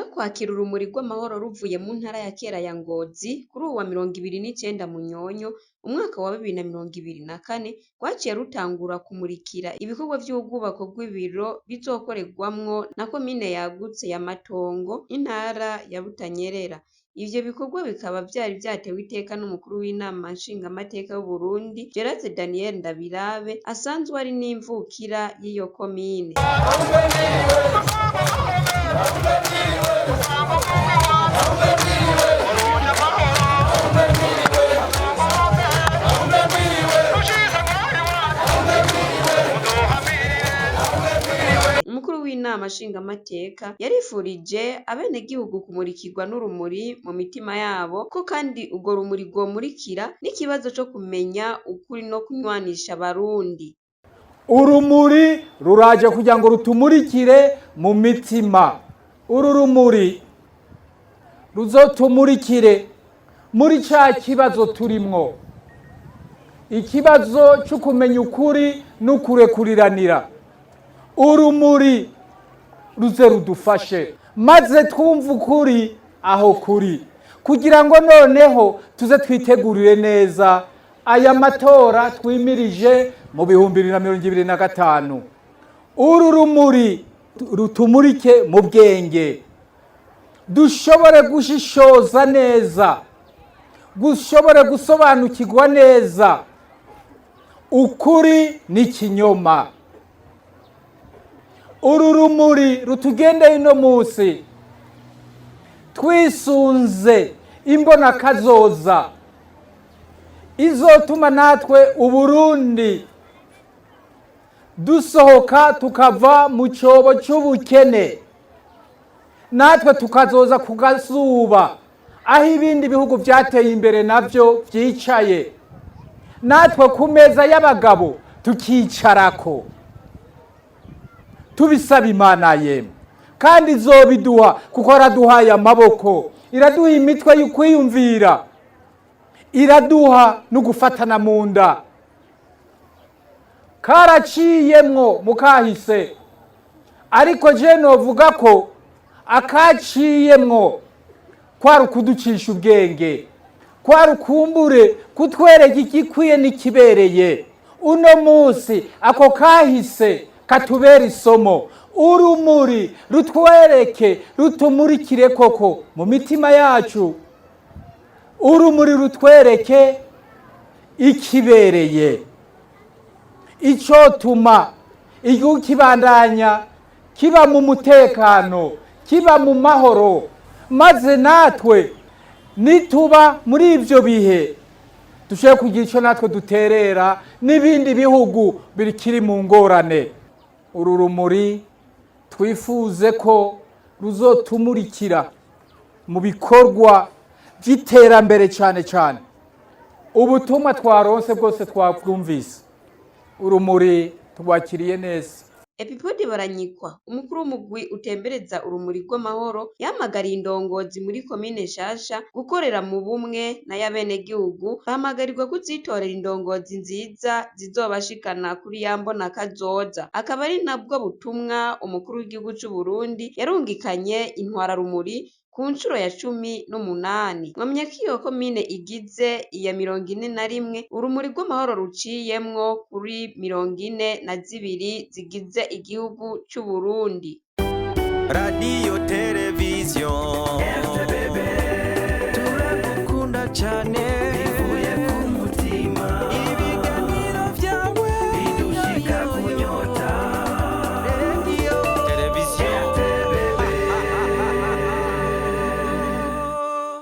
yo kwakira urumuri rw'amahoro ruvuye mu ntara ya kera ya Ngozi kuri uwu wa 29 Munyonyo umwaka wa 2024, rwaciye rutangura kumurikira ibikorwa vy'ubwubako bw'ibiro bizokorerwamwo na komine yagutse ya Matongo, intara ya Butanyerera. Ivyo bikorwa bikaba vyari vyatewe iteka n'umukuru w'inama nshingamateka y'Uburundi, Gerard Daniel Ndabirabe, asanzwe ari n'imvukira y'iyo komine. Umukuru w'inama nshingamateka yarifurije abenegihugu kumurikirwa n'urumuri mu mitima yabo, ko kandi urwo rumuri rwomurikira n'ikibazo co kumenya ukuri no kunywanisha abarundi. Urumuri ruraje kugira ngo rutumurikire mu mitima. Uru rumuri ruzotumurikire muri ca kibazo turimwo, ikibazo co kumenya ukuri n'ukurekuriranira. Urumuri ruze rudufashe maze twumve ukuri aho kuri, kugira ngo noneho tuze twitegurire neza aya matora twimirije mu 2025. Uru rumuri rutumurike mu bwenge, dushobore gushishoza neza, gushobore gusobanukirwa neza ukuri n'ikinyoma. Uru rumuri rutugendeye uno munsi twisunze imbonakazoza izotuma natwe Uburundi dusohoka tukava mu cyobo cy'ubukene, natwe tukazoza ku gazuba aho ibindi bihugu byateye imbere nabyo byicaye, natwe ku meza y'abagabo tukicarako. Tubisaba Imana yemwe, kandi izobiduha, kuko araduhaye amaboko, iraduha imitwe y'ukwiyumvira, iraduha no gufatana mu nda. Karaciyemwo mukahise, ariko je novuga ko akaciyemwo kwari ukuducisha ubwenge, kwari ukumbure kutwereka igikwiye n'ikibereye. Uno munsi ako kahise katubera isomo. Urumuri rutwereke, rutumurikire koko mu mitima yacu. Urumuri rutwereke ikibereye, icotuma igihugu kibandanya kiba mu mutekano, kiba mu mahoro, maze natwe nituba muri ibyo bihe dushobore kugira icyo natwe duterera n'ibindi bihugu bikiri mu ngorane. Uru rumuri twifuze ko ruzotumurikira mu bikorwa by'iterambere cyane cyane. Ubutumwa twaronse bwose twabwumvise, urumuri twakiriye neza. Epipode Baranyikwa, umukuru w'umugwi utembereza urumuri rw'amahoro, yahamagariye indongozi muri komine nshasha gukorera mu bumwe n'ayabenegihugu, bahamagarirwa kuzitorera indongozi nziza zizobashikana kuri ya mbonakazoza. Akaba ari nabwo butumwa umukuru w'igihugu c'Uburundi yarungikanye intwararumuri ku nshuro ya 18. Mwomenya ko iyo komine igize iya 41 urumuri rw'amahoro ruciyemwo kuri 42 zigize igihugu c'Uburundi. Radiyo, televiziyo.